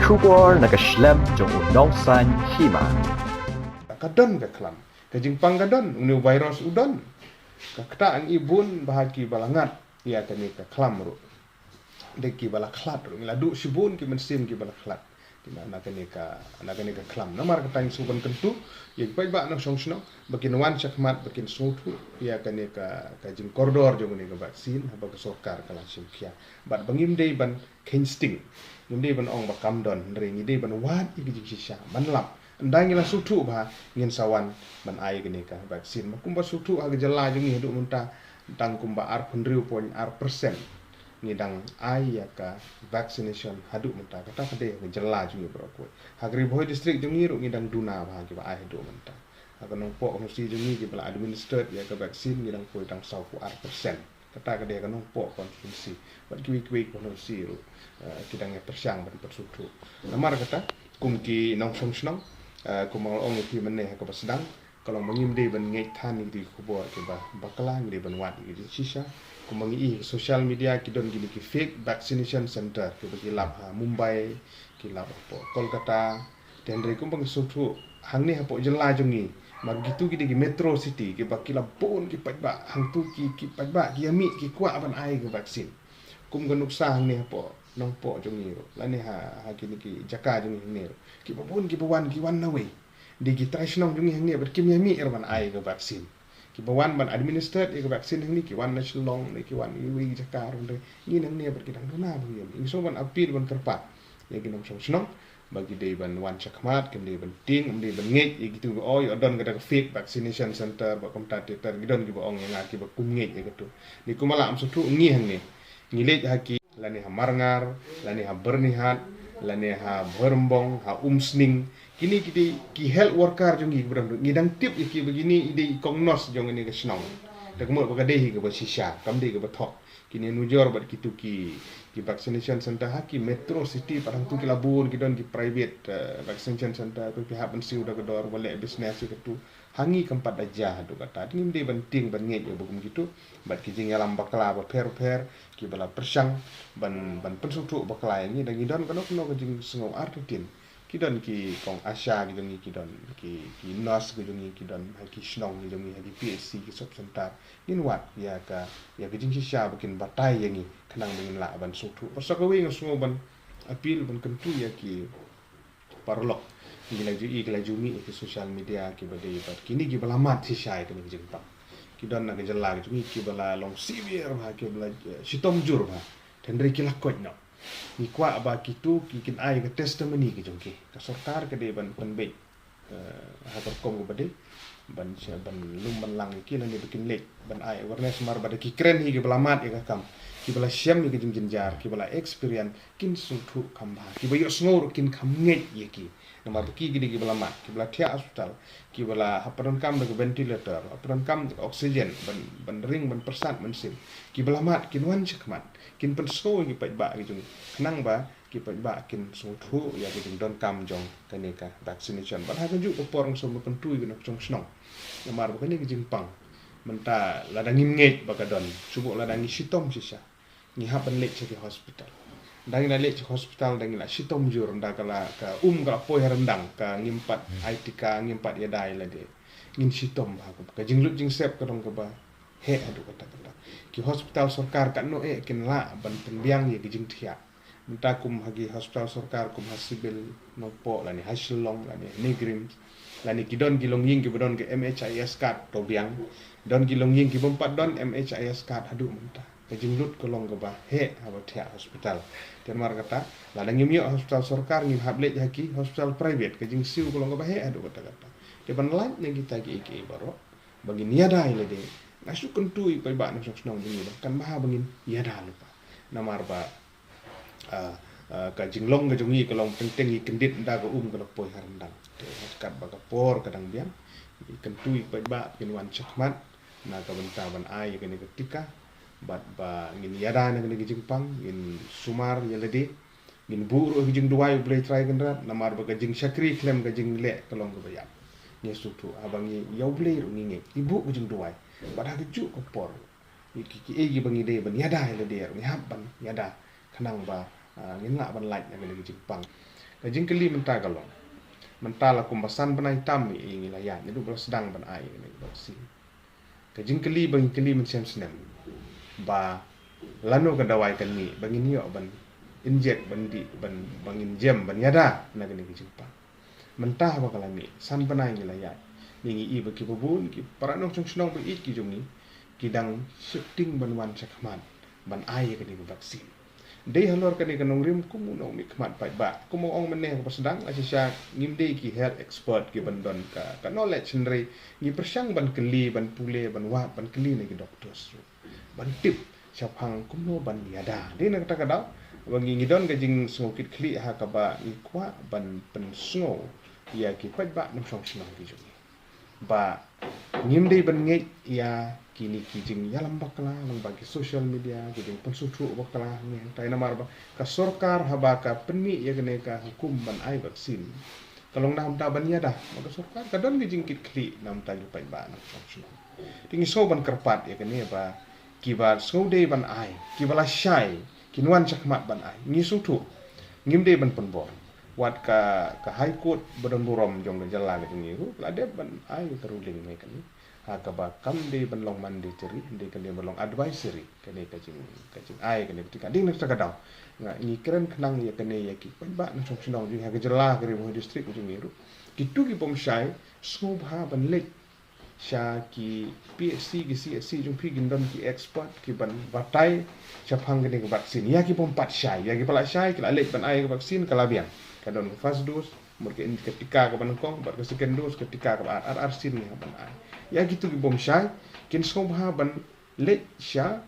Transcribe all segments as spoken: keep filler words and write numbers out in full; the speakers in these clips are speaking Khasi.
Khubor na ka shlem jong u nongsan hima. Ka don ka khlam. Ka jingpang ka don, une u virus u don. Ka kata ngi bun bha ki ba la ngat ïa kane ka khlam ruh. Dei ki ba la khlad ruh, ngi la duh shibun ki mynsiem ki ba la khlad. Ki na, na kane ka, na kane ka khlam. Namar kata ngi sngewbha ban kyntu ïa ki paidbah nongshong shnong ba kin wan shakhmat, ba kin sngewthuh ïa kane ka, ka jingkordor jong kane ka vaccine haba ka sorkar ka la shim khia. Bad ba ngim dei ban kheiñ sting. Ngim dei ban ong ba kam don, hynrei ngi dei ban wad ïa ka jingshisha ban lap. Ynda ngi la sngewthuh bha, ngin sa wan ban ai kane ka vaccine. Ma kumba sngewthuh ha ka jylla jong ngi haduh mynta tang kumba arphew hynriew point ar percent ngi dang ai ïa ka vaccination haduh mynta. Kata ka dei ha ka jylla jong ngi baroh kawei. Ha ka Ri Bhoi District jong ngi ruh ngi dang duna bha kiba ai haduh mynta. Ha ka Nongpoh constituency jong ngi kiba la administered ïa ka vaccine ngi dang poi tang sawphew ar percent. Kata ka dei ha ka Nongpoh constituency. Bad kiwei kiwei constituency ruh, eh, ki dang ïa pyrshang ban pynsngewthuh. Namar kata, kum ki nongshong shnong, eh, kumba nga la ong ïa phi mynne ha kaba sdang, ka long ba ngim dei ban ngeit than ïa ki khubor kiba bakla, ngi dei ban wad ïa ki jingshisha. Kumba ngi i ha social media ki don kine ki fake vaccination center kiba ki lap ha Mumbai, ki lap hapoh Kolkata. Te hynrei kumba ngi sngewthuh hangne hapoh jylla jong ngi, namar kitu ki dei ki metro city kiba ki la bun ki paidbah, hangtu ki, ki paidbah ki ïa mih ki kwah ban ai ka vaccine. Kum ka nuksa hangne hapoh Nongpoh jong ngi ruh, lane ha, ha kine ki jaka jong ngi hangne ruh, kiba bun kiba wan, ki wan nawei? Dei ki trai shnong jong ngi hangne bad kim ïa mih ruh ban ai ka vaccine. Kiba wan ban administer ïa ka vaccine hangne ki wan na Shillong ne ki wan iwei i jaka ruh, hynrei ngi hangne bad ki dang duna bha ïa mih. Ngi sngewbha ban appeal ban kyrpad ïa ki nongshong shnong ba ki dei ban wan shakhmat, kim dei ban tieng, kim dei ban ngeit ïa kitu ba, oh, ïoh don kata ka fake vaccination center, ba kumta te ter, ki don kiba ong ïa nga kiba kum ngeit ïa katu. Ni kumba la ym sngewthuh ngi hangne, ngi leit ha ki, lane ha Marngar, lane ha Byrnihat, lane ha Bhoirymbong, ha Umsning. Kine ki dei ki health worker jong ngi kiba don ruh. Ngi dang tip ïa ki ba kine i dei i kong nurse jong kane ka shnong. Te ka mut ba ka dei hi kaba shisha, kam dei kaba thok. Kine nujor bad kitu ki, ki vaccination center ha ki metro city, pat hangtu ki la bun, ki don ki private, eh, vaccination center, phi hap ban siew da ka dor, ba leh business ïa katu. Ha ngi kam pat da jia haduh katta. Te ngim dei ban tieng ban ngeit ïa ba kum kitu. Bad ki jingïalam bakla bapher bapher kiba la pyrshang ban, ban pynsngewthuh bakla ïa ngi, da ngi don kano kano ka jingsngew artatien. Ki don ki kong ASHA ki jong ngi, ki don ki, ki nurse ki jong ngi, ki don ha ki shnong ki jong ngi, ha ki P H C, ki sub center. Ngin wad ïa ka, ïa ka jingshisha ba kin batai ïa ngi khnang ba ngin lah ban sngewthuh. Bad sa kawei nga sngew ban appeal, ban kyntu ïa ki paralok, ngi la ju i, ki la ju mih ïa ki social media kiba dei bad kine kiba la mad shisha ïa kane ka jingpang. Ki don na ka jylla ka jong ngi kiba la long severe bha, kiba la, eh, shitom jur bha. Te hynrei ki la koit noh. Ngi kwah ba kitu ki kin ai ka testimony ka jong ki. Ka sorkar ka dei ban pynbeit, eh, ha ka rukom kaba dei, ban sha, ban lum ban lang ïa ki, lane ba kin leit ban ai awareness, namar ba da ki kren hi kiba la mad ïa ka kam, kiba la shem ïa ka jingjynjar, kiba la experience, kin sngewthuh kham bha. Kiba ïohsngew ruh kin kham ngeit ïa ki. Namar ba ki, ki dei kiba la mad, kiba la thiah hospital, kiba la hap pyndonkam da ka ventilator, hap pyndonkam da ka oxygen, ban, ban ring, ban pyrsad mynsiem. Kiba la mad kin wan shakhmat, kin pynsngew ïa ki paidbah ki jong ngi, khnang ba ki paidbah kin sngewthuh ïa ka jingdonkam jong kane ka vaccination. Bad ha kajuh ka por nga sngew ban kyntu ïa ki nongshong shnong. Namar ba kane ka jingpang, mynta lada ngim ngeit ba ka don, shu bok lada ngi shitom shisha, ngi hap ban leit sha ki hospital. Ynda ngi la leit sha ki hospital, ynda ngi la shitom jur, ynda ka la, ka um ka la poi ha ryndang, ka ngim pat ai tika, ngim pat ïada ïa lade, ngin shitom bha. Ka jinglut jingsep ka long kaba heh haduh katta katta. Ki hospital sorkar katno eh kin lah ban pynbiang ïa ki jingthiah. Mynta kum ha ki hospital sorkar kum ha Civil Nongpoh, lane ha Shillong, lane ha NEIGRIHMS, lane ki don ki longïing kiba don ka M H I S card, to biang. Don ki longïing ki bym pat don M H I S card haduh mynta. Ka jinglut ka long kaba heh haba thiah hospital. Te namar kata, lada ngim ïoh hospital sorkar, ngin hap leit ha ki hospital private, ka jingsiew ka long kaba heh haduh katta katta. Te ban lait na kita kiei kiei baroh, ba ngin ïada ïa lade. Nga shu kyntu ïa ki paidbah nongshong shnong jong ngi ba kan bha ba ngin ïada lypa. Namar ba, ah, ah, ka jinglong ka jong ngi ka long teng teng ngi kyndit ynda ka um ka la poi ha ryndang. Te katba ka por ka dang biang, ngi kyntu ïa ki paidbah ba kin wan shakhmat na ka bynta ban ai ïa kane ka tika. Bad ba ngin ïada na kane ka jingpang, ngin sumar ïa lade. Ngin buh ruh ïa ka jingduwai U Blei Trai Kynrad, namar ba ka jingshakri khlem ka jingleh ka long kaba ïap. Ngi sngewthuh, haba ngi ïa U Blei ruh ngi ngeit, ngi buh ka jingduwai. Bad ha kajuh ka por, ïa ki, kiei kiba ngi dei ban ïada ïa lade ruh, ngi hap ban ïada, khnang ba Ah, ngin lah ban lait na kane ka jingpang. Ka jingkylli mynta ka long, mynta la kumba san bnai tam ïa ngi la ïaid naduh ba la sdang ban ai ïa kane ka vaccine. Ka jingkylli ba ngi kylli mynshem snem, ba lano ka dawai kan mih ba ngin ïoh ban inject, ban dih, ban, ba ngin jem ban ïada na kane ka jingpang. Mynta haba ka la mih san bnai ngi la ïaid, ngi i ba kiba bun ki para nongshong shnong ba ïeit ki jong ngi ki dang sheptieng ban wan shakhmat ban ai ïa kane ka vaccine. Dei halor kane ka nongrim kum u nongmihkhmat paidbah, kum u ong mynne kaba sdang, la shisha ngim dei ki health expert kiban don ka, ka knowledge, hynrei ngi pyrshang ban kylli, ban pule, ban wad, ban kylli na ki doctors ruh ban tip shaphang kumno ban ïada. Dei na kata ka daw ba ngi, ngi don ka jingsngew kit khlieh ha kaba ngi kwah ban pynsngew ïa ki paidbah nongshong shnong ki jong ngi ba ngim dei ban ngeit ïa kine ki jingïalam bakla lyngba ki social media, ki jingpynsngewthuh bakla hangne hangtai, namar ba ka sorkar haba ka pynmih ïa kane ka hukum ban ai vaccine, ka long na bynta ban ïada. Ba ka sorkar ka don ka jingkit khlieh na bynta ki paidbah nongshong shnong. Te ngi sngew ban kyrpad ïa kane ba kiba sngew dei ban ai, kiba lashai, kin wan shakhmat ban ai. Ngi sngewthuh ngim dei ban pynbor. Wat ka, ka High Court ba don burom jong ka jylla ka jong ngi ruh la dep ban ai ka ruling ne kane ha kaba kam dei ban long mandatory, dei kan dei ban long advisory kane ka jing, ka jingai kane ka tika. Dei na kata ka daw nga, ngi kren khnang ïa kane ïa ki paidbah nongshong shnong jong ngi ha ka jylla, ka Ri Bhoi District jong ngi ruh. Kito ki bym shai, sngewbha ban leit sha ki P H C, ki C H C jong phi, kin don ki expert kiban batai shaphang kane ka vaccine. Ïa ki bym pat shai, ïa kiba la shai ki la leit ban ai ka vaccine, ka la biang. Ka don ka first dose, mut ka, ka tika kaba nyngkong, bad ka second dose, ka tika kaba ar, ar, ar sien ngi hap ban ai. Ïa kito ki bym shai kin sngewbha ban leit sha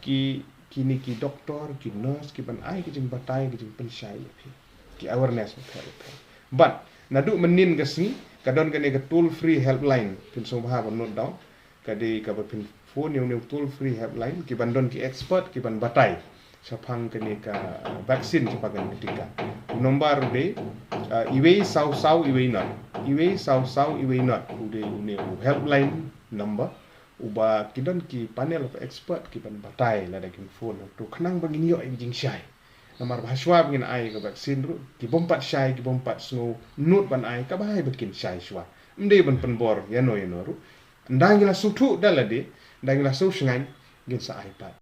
ki, kine ki doktor, ki nurse kiban ai ki jingbatai, ki jingpynshai ïa phi, ki awareness bapher bapher. Bad naduh mynnin ka sngi ka don kane ka toll free helpline, phin sngewbha ban note down. Ka dei kaba phin phone ïa une u toll free helpline, kiban don ki expert kiban batai shaphang kane ka, uh, vaccine, shaphang kane ka tika. U nombar u dei, uh, iwei saw saw iwei not, iwei saw saw iwei not u dei une u helpline number uba ki don ki panel of expert kiban batai lada kin phone hangto khnang ba ngin ïoh ïa ki jingshai. Namar ba hashwa ba ngin ai ka vaccine ruh, ki bym pat shai, ki bym pat sngew nud ban ai, kaba ai ba kin shai shwa. Ym dei ban pynbor ïano ïano ruh. Ynda ngi la sngewthuh da lade, ynda ngi la sngewshngaiñ, ngin sa ai pat.